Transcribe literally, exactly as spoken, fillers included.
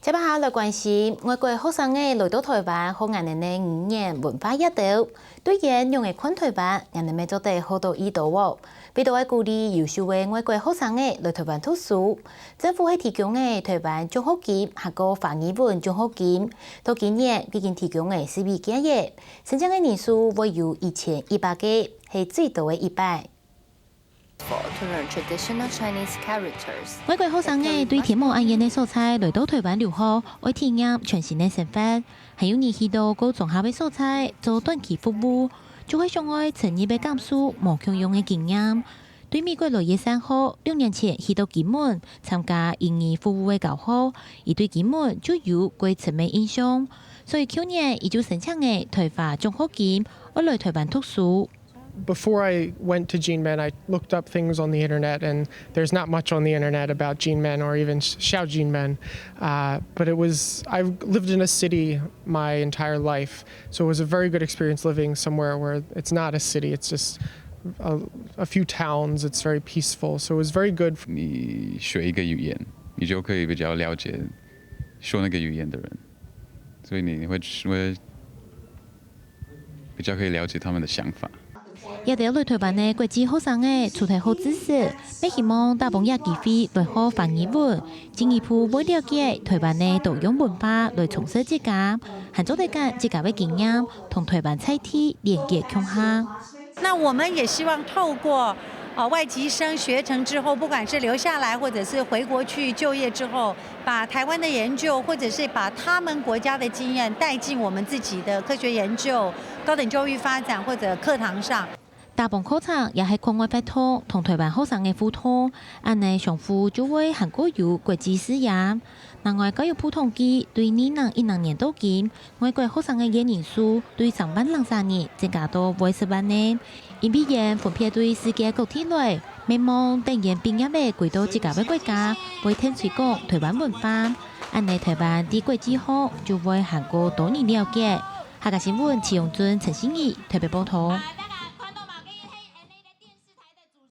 接下來關心，外國學生仔來到臺灣學𠊎等个語言文化這兜，對佢等仰仔看臺灣，𠊎等乜做得學著已多哦。為著愛鼓勵優秀个外國學生仔來臺灣讀書，政府係提供了臺灣獎學金，還過華語文獎學金。到今年已經提供了十二屆了，申請个人數會有一千一百個，係最多个一擺。 to learn traditional Chinese characters. 外國學生仔對天無恁遠个所在來到臺灣留學，愛體驗全新个生活。還有人去到較鄉下个所在做短期服務，就會想愛深入个感受無共樣个經驗。對美國來个善後，六年前去到金門參加英語服務个教學，佢對金門就有較深个印象，所以舊年佢就申請了臺華獎學金，愛來臺灣讀書。 Before I went to Jinmen, I looked up things on the internet, and there's not much on the internet about Jinmen or even Xiaojinmen. Uh, but it was, I've lived in a city my entire life, so it was a very good experience living somewhere where it's not a city, it's just a, a few towns, it's very peaceful, so it was very good. 你学一个语言，你就可以比较了解说那个语言的人，所以你会会比较可以了解他们的想法。這兜來臺灣个國際學生仔，除忒學知識，乜希望打幫這機會來學華語文，進一步會了解臺灣个多樣文化，來充實自家，還做得將自家个經驗同臺灣在地連結共下。那我們也希望透過呃外籍生學成之後，不管是留下來或者是回國去就業之後，把台灣的研究，或者是把他們國家的經驗帶進我們自己的科學研究、高等教育發展或者課堂上。 打幫課程也係課外活動同臺灣學生个互動，恁仔相互就會還較有國際視野。另外，教育部統計，對二零一零年到今，外國學生个月人數對三萬零儕人增加到五十萬人。因為佢等分別對世界各地來，乜望等佢等畢業仔歸到自家个國家，會聽吹講臺灣文化，恁仔臺灣在國際上就會還較多人了解。客家新聞徐永尊、陳信怡特別報導。